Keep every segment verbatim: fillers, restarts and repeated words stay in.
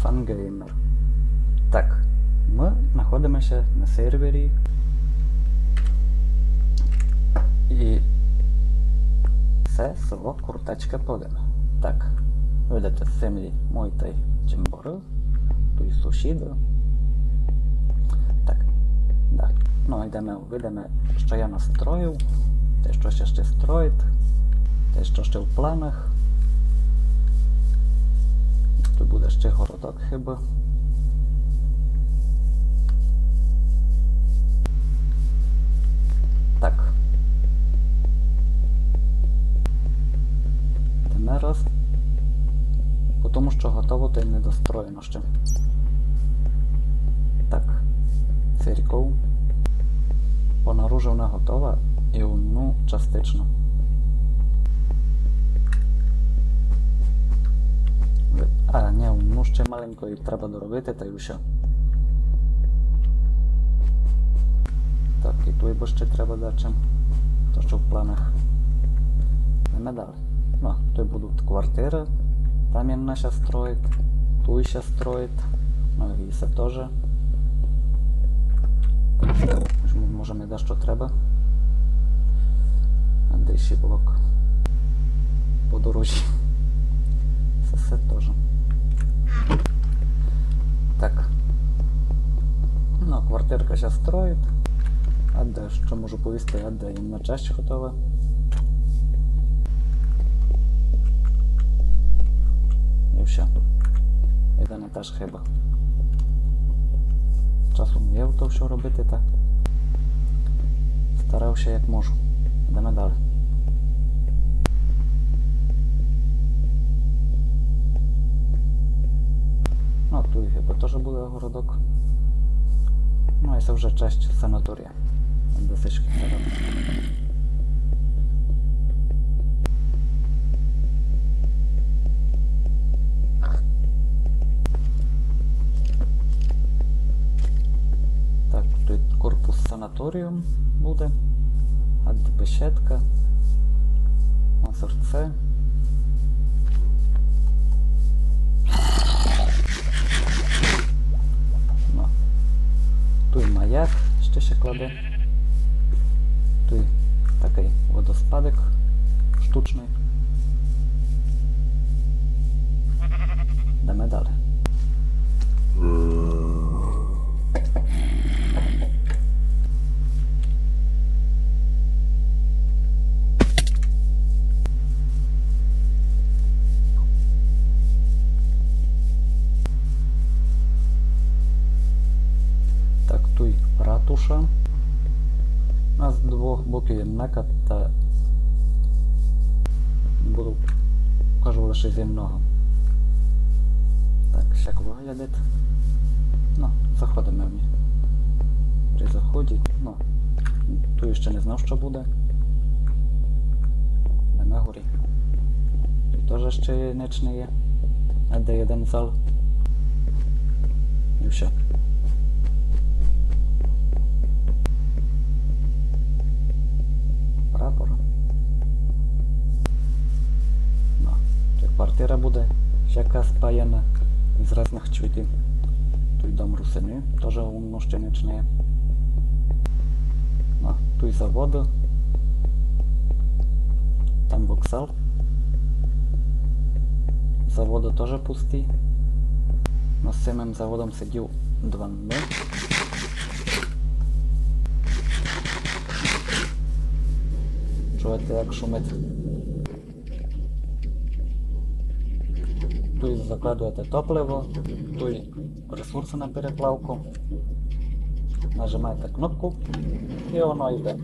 Фангеймер. Так, мы находимося на сервері. І се село Куртачка Полина. Так, видите, землі мой тай Чимборы. Туй сусіды. Так, да. Ну, йдеме, видиме, што я настроїв, те, што ся ще строїть, те, што ще в планах. Туй буде ще городок хіба. Так. Йдеме раз. Потому што готово, та й не достроєно ще. Так, церков. Понаружи вона готова і одну частично. А, ні, одну ще маленько і треба доробити, та й усьо. Так, і туй бо ще треба дачим. То, што в планах. Йдеме далі. Ну, туй будуть квартиры, там єдна ся строїть, туй ся строїть, ну і се тоже. Може, може, ми дашто треба. А де ще блок? По дорозі. Се, се тоже. Так. Ну, квартирка ся строїть. А де, што можу повісти, а де єдна часть готова. І всьо. Єден етаж хіба. Часом є то всьо робити, та старав ся як можу. Йдеме далі. Ну, туй хіба тоже буде городок. Ну, і се вже часть санаторія. Досить цікаво. Так, туй корпус санаторіум буде. А де бесідка? Озерце. Ну. Туй маяк ще ся кладе. Туй такый водоспадик штучный. Йдеме далі. Так, туй ратуша. А з двох боків єднака, та буду, кажу, лише з єдного. Так, ще кого? Глядить. Ну, заходиме в ній. При заході, ну, туй ще не знав, што буде. Йдеме горі. Туй тоже ще нич не є. А де єден зал? І всьо. Прапор. Ну, туй квартира буде, яка спаяна із різных цвітів. Туй дом русины, тоже у мнущини. Ну, туй заводы. Там вокзал. Заводы тоже пусті. Но з сим заводом сидів два дни. Чуєте, як шумить? Туй закладуєте топливо, туй ресурсы на переплавку. Нажимаєте кнопку і воно йде.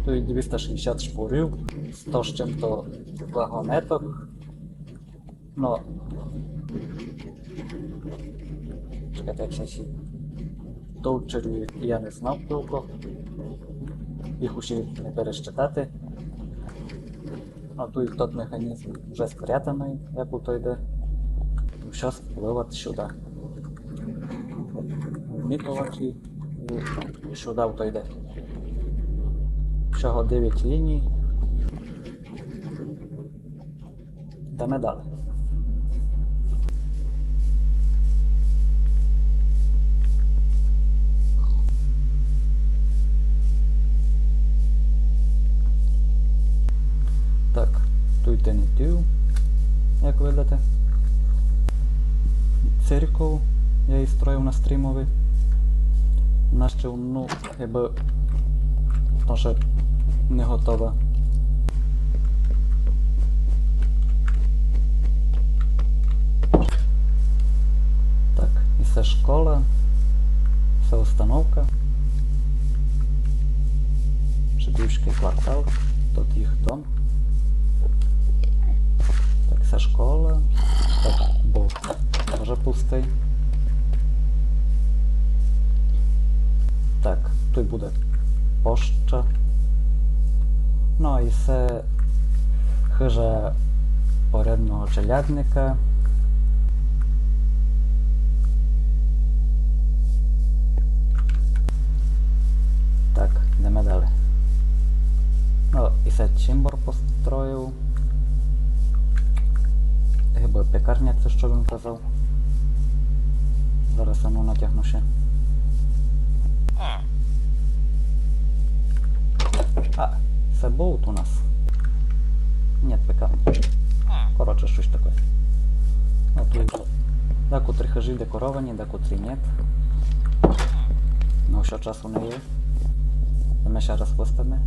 Туй двіста шістдесят шпурів, сто з чим-то вагонеток. Но, чекайте, як ся ще товчерів, я не знав толком. Їх усі не пересчитати. А туй тот механізм вже спрятаный, як ото йде. Щас вывод сюды. Вмітувачі і сюды ото йде. Всього девять ліній. Йдеме далі. Тенітів, як видите. Церков я її строїв на стрімови. Нащо, ну, якби, тоже не готова. Так, і се школа, се установка. Жидівськый квартал, тут їх дом. Так, се школа. Так, бо тоже пустый. Так, туй буде пошта. Ну, і се хыжа порядного челядника. Так, йдеме далі. Ну, і се чимбор построїв. Гибы пекарня, се што він казав. Зараз, ану, натягну ще. А, се бовт у нас. Ні, пекарня. Коротше, штось таке. Ну, туй декотрі хыжі декоровані, декотрі ні. Ну, што часу не є. Йдеме ще раз выставиме.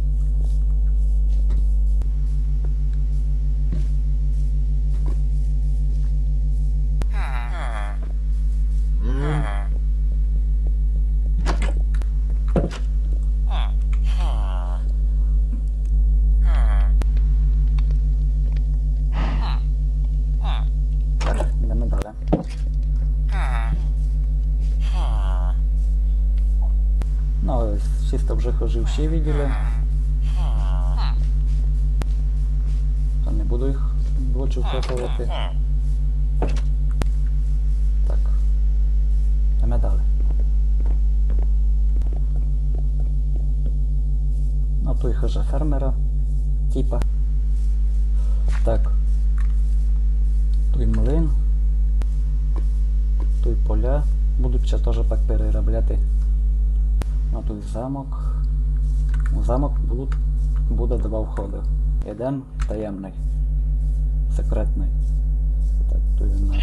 Так, йдеме далі. Ну, чисто вже хыжі всі виділи. То не буду їх в очі вкопувати. Так. Йдеме далі. Ну, туй хыжа фермера. Типа. Так. Туй млин. Туй поля. Будуть ще тоже пак переробляти. Ну, туй замок. У замок будуть, буде два входы. Єден таємный. Секретный. Так, туй у нас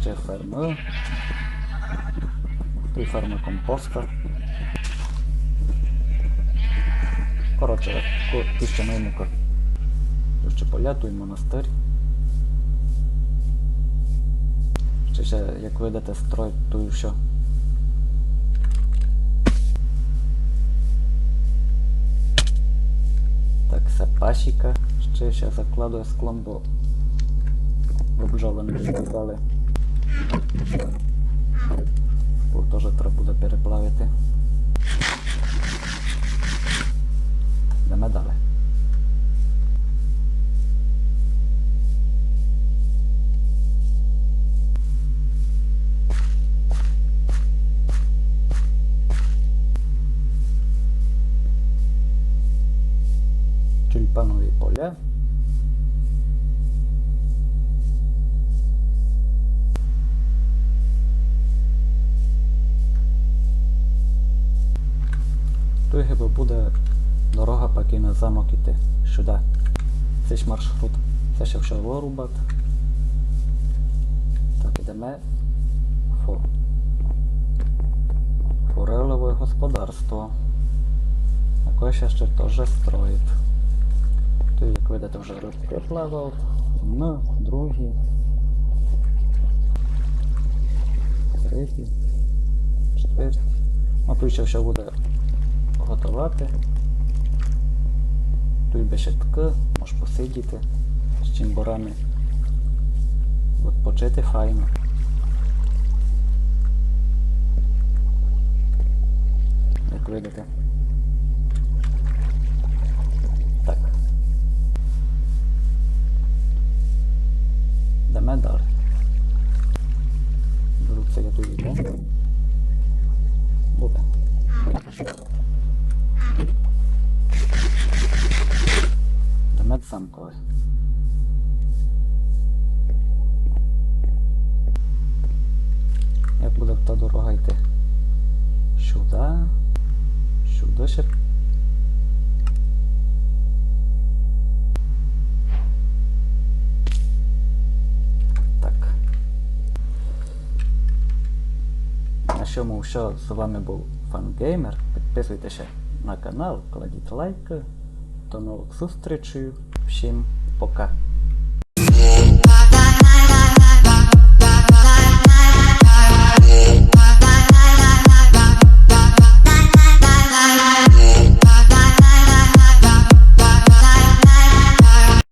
ще фермы. Туй ферма компоста. Коротше, ко-, туй ще маємо ко-, туй ще поля, туй монастырь. Ще, ще, як видите, строїть туй всьо. Так, се пасіка. Ще, ще закладує склом, бо бджолы не попали. Бо тоже треба буде переплавити. Йдеме далі. Тюльпанові поля. Туй гибы буде дорога, пак і на замок іти. Сюды. Сись маршрут. Се ще всьо вырубати. Так, ідеме. Фу. Форелеве господарство. Якоє ся ще тоже строїть. Туй, як видите, вже рыбкы плавають. Одна, другі, треті, четверті. Ну, туй ся всьо буде готовати. Туй бесідкы, можеш посидіти з чимборами. Відпочити файно. Як видите. Так. Йдеме далі. Беру це я туй іду. Буде. Йдеме замкове. Як буде та дорога йти? Сюды. Сюды ще. Цьому всьо, з вами быв Фангеймер. Підписуйтеся на канал, кладіть лайкы. До новых зустрічей. Всім пока.